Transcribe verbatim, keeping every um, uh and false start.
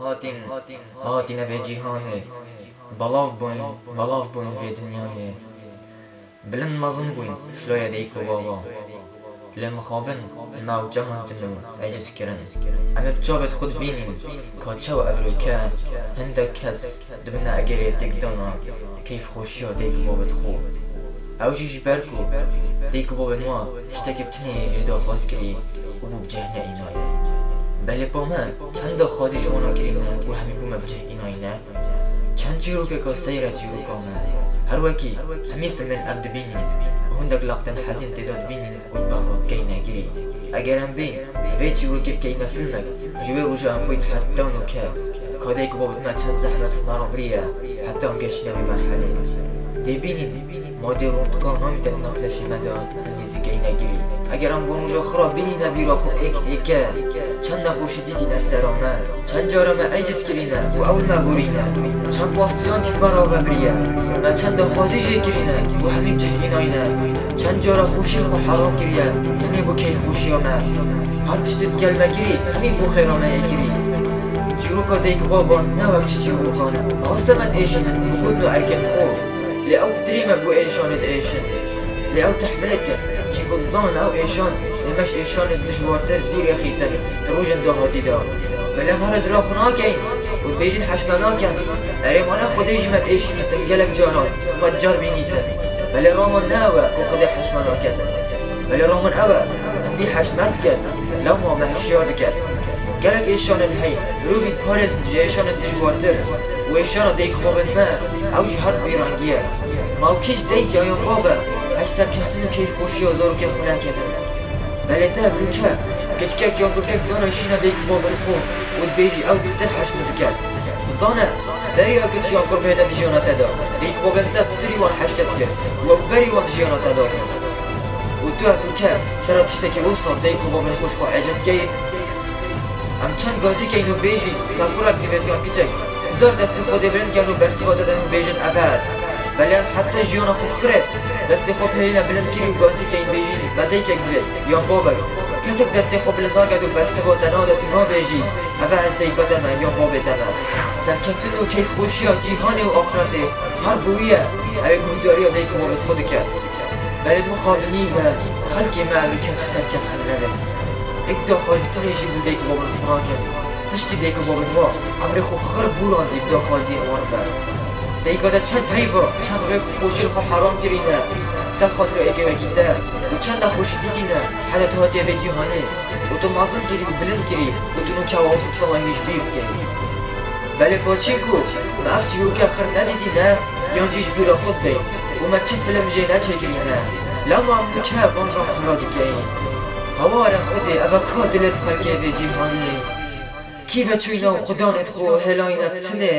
Hatin, hatine vê cîhanê. Belav bûyn, belav bûyn vê dinyayê. Bilind mezin bûyn, şiloyê dayik û baba. Lê mixabin, navçe man tune eciz kirin. Em ê bi çavêt xwe dibînin, ka çawa evroke hindek kes dibine egerê têkdana keyfxweşiya dayik û babêt xwe. Ew jî ji ber ku dayik û babên wan tiştekî bi tinê ji daxwaz kirî û bû bi cih neînaye. Belê pa me çend daxwazî ji wana kirîne û hemî bû me bi cih înayne. Çend çîrokeka seyr e çîroka me. Her wekî hemî filmên ev dibînin û hindek laqtên hezîn tê de dibînin û di ber re dikeyne girî. Eger em bên vê çîrokê bikeyne filmek, ji wê roja em bûyn heta nûke, ka dayik û babêt me çend zehmet bi me re biriye, heta em geştine wê merhelê. Tê bînîn, madê rûndikan namîte di nav leşê me de, hindî dikeyne girî. Eger em van roja xira bînîne bîra xwe êk êke, çend nexweşî dîtîne sera me. Çend cara me eciz kirîne û ew li me borîne. Çend wastiyan dîf me re vebiriye. Me çend daxwazî jê kirîne û hemî bi cih înayne. Çend cara xweşî li xwe heram kiriye, tenê bo keyfxweşiya me. Her tiştê bi gel me kirî, hemî bo xêra me yê kirî. Çîroka dayik û baban ne wek çi çîrokan e. Raste me diêşînin bi gotin û erkên xwe. Lê ew pitirî me bi wê êşanê diêşin. Lê ew tehmilê dikin. Çimkû dizanin ew êşan ê me ji êşanên dijwartir dî rêxîtin di rojên dahatî de. Belê em here zira xwe nakeyin û dibêjin heş me nakin. Erê, ma ne Xwedê jî me diêşînîtin gelek caran û me dicar bînîtin. Belê raman ne ew e ku Xwedê heş me naketin. Belê raman ew e, hindî heş me diket, lewma me hişyar diket. Gelek êşanên heyî, mirovî diparêzin ji êşanên dijwartir û êşana dayik û babên me, ew jî her bi vî rengî ye. Ma ew kî ji dayik ya yan bab e, heş serkeftin û keyfxweşiya zarokê xwe neketin. Belê te evroke, keçikek yan kurkek dana şîna dayik û babên xwe û dibêjî ew pitir heş min diket. Bizane, beriya kiç yan kur bihête di jiyana te de, dayik û babên te pitirî wan heş te dikir û ew berî wan di jiyana te de bûn. Û tu evroke sera tiştekî wisa dayik û babên xwe ji xwe eciz dikeyî? Em çend gazî keyin û bêjîn, ka kurak divêt yan kiçek, zor destê xwe dê bilind ken û bersiva te den û bêjin, ev e ez. Belê em heta jiyana xwe xirê destê xwe pêhîne bilind kirî û gazî keyin bêjîn, me dayikek divêt yan babek. Kesek destê xwe bilind naket û bersiva te nadet û nabêjî, ev e ez dayika te me yan babê te me. Serkeftin û keyfxweşiya cîhanê û axretê her bi wî ye, ew ê guhdariya dayik û babêt xwe dike. Belê mixabinî ve xelkê me evroke çi serkeftin nedin. Êk daxwazî tinê jî bo dayik û babên xwe nakin. Piştî dayik û babên wan emrê xwe xir bûrandî bi daxwaziyên wan ve. Dayika te çend heyva, çend rêk û xweşiyên xwe heram kirîne ser xatira êkê wekî te û çend nexweşî dîtîne heta tu hatiye vê cîhanê û tu mezin kirî û bilind kirî û tu nûke wawsip sala hîn ji bîr dikeyî. Belê paçî ku me ev çîroke xir nedîtîne, yan jî ji bîra xwe dibên û me çi film jê neçêkirîne. Lema em nûke van reft hera dikeyin. Heware Xwedê, eve ka dilê di xelkê vê cîhanê? Kî veçûyîna û xudanêt xwe hêlayîne tinê?